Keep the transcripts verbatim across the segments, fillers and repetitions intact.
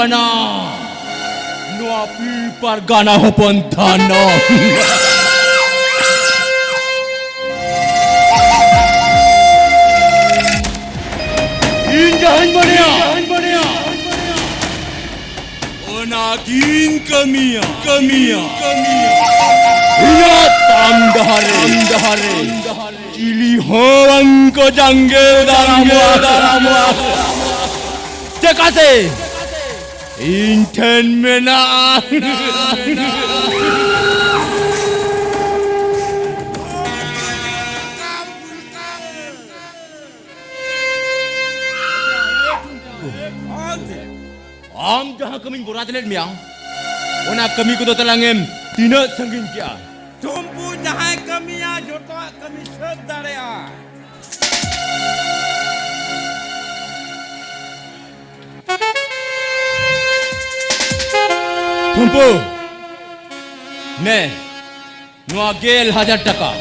ᱠᱟᱱᱟ ᱱᱚᱣᱟ ᱯᱤᱲ ᱯᱟᱨᱜᱟᱱᱟ ᱦᱚᱯᱚᱱ ᱫᱷᱚᱱᱚ᱾ ᱤᱧ ᱡᱟᱦᱟᱸᱧ ᱢᱚᱱᱮᱭᱟ, ᱚᱱᱟ ᱜᱤᱧ ᱠᱟᱹᱢᱤᱭᱟ, ᱠᱟᱹᱢᱤᱭᱟ, ᱠᱟᱹᱢᱤᱭᱟ᱾ ᱤᱧᱟᱹᱜ ᱛᱟᱢ ᱰᱟᱦᱟᱨ ᱨᱮ, ᱛᱟᱢ ᱰᱟᱦᱟᱨ ᱨᱮ ᱪᱤᱞᱤ ᱦᱚᱸ ᱵᱟᱝ ᱠᱚ ᱡᱟᱸᱜᱮ ᱫᱟᱨᱟᱢᱚᱜᱼᱟ, ᱫᱟᱨᱟᱢᱚᱜᱼᱟ᱾ ᱪᱮᱠᱟᱛᱮ ᱤᱧ ᱴᱷᱮᱱ ᱢᱮᱱᱟᱜᱼᱟ᱾ ᱟᱢ ᱡᱟᱦᱟᱸ ᱠᱟᱹᱢᱤᱧ ᱵᱚᱨᱟᱫ ᱞᱮᱫ ᱢᱮᱭᱟ, ᱚᱱᱟ ᱠᱟᱹᱢᱤ ᱠᱚᱫᱚ ᱛᱟᱞᱟᱝ ᱮᱢ ᱛᱤᱱᱟᱹᱜ ᱥᱟᱺᱜᱤᱧ ᱠᱮᱜᱼᱟ? ᱪᱩᱢᱯᱩ ᱡᱟᱦᱟᱸᱭ ᱠᱟᱹᱢᱤᱭᱟ, ᱡᱚᱛᱚᱣᱟᱜ ᱠᱟᱹᱢᱤ ᱥᱟᱹᱛ ᱫᱟᱲᱮᱭᱟᱜᱼᱟ᱾ ᱴᱷᱩᱢᱯᱩ, ᱱᱮ, ᱱᱚᱣᱟ ᱜᱮᱞ ᱦᱟᱡᱟᱨ ᱴᱟᱠᱟ᱾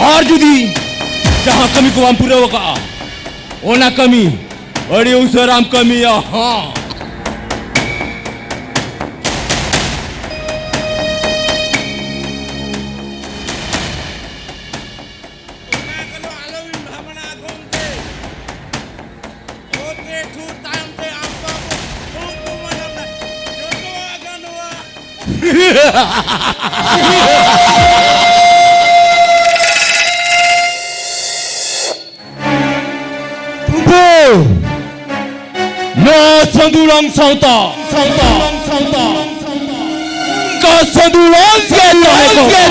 ᱟᱨ ᱡᱩᱫᱤ ᱡᱟᱦᱟᱸ ᱠᱟᱹᱢᱤ ᱠᱚ ᱵᱟᱢ ᱯᱩᱨᱟᱹᱣ ᱟᱠᱟᱫᱼᱟ, ᱚᱱᱟ ᱠᱟᱹᱢᱤ ᱟᱹᱰᱤ ᱩᱥᱟᱹᱨᱟᱢ ᱠᱟᱹᱢᱤᱭᱟ, ᱦᱟᱸ᱾ ᱚᱱᱟ ᱠᱚᱫᱚ ᱟᱞᱚᱵᱤᱱ ᱵᱷᱟᱵᱽᱱᱟ ᱜᱚᱢᱠᱮ᱾ ᱚᱛ ᱨᱮ ᱴᱷᱩ ᱛᱟᱭᱚᱢ ᱛᱮ ᱟᱢ ᱵᱟᱵᱩ ᱩᱱᱠᱩ ᱢᱟᱱᱟᱣ ᱢᱮ᱾ ᱡᱚᱛᱚᱣᱟᱜ ᱜᱟᱱᱚᱜᱼᱟ᱾ ᱴᱷᱩᱢᱯᱩ! ᱱᱚᱣᱟ ᱥᱟᱹᱫᱩᱞᱟᱝ ᱥᱟᱶᱛᱟ, ᱥᱟᱶᱛᱟ, ᱥᱟᱶᱛᱟ, ᱚᱱᱠᱟ ᱥᱟᱹᱫᱩᱞᱟᱝ ᱜᱮ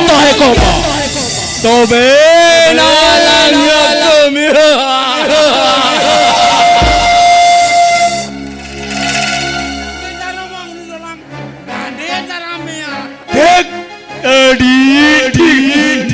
ᱛᱟᱦᱮᱸ ᱠᱚᱜ ᱢᱟ᱾ ᱛᱚᱵᱮ ᱱᱟᱞᱟᱝ ᱠᱟᱹᱢᱤ᱾ ᱰᱟᱸᱰᱮ ᱫᱟᱨᱟᱢ ᱢᱮᱭᱟ᱾ ᱴᱷᱤᱠ, ᱟᱹᱰᱤ ᱴᱷᱤᱠ᱾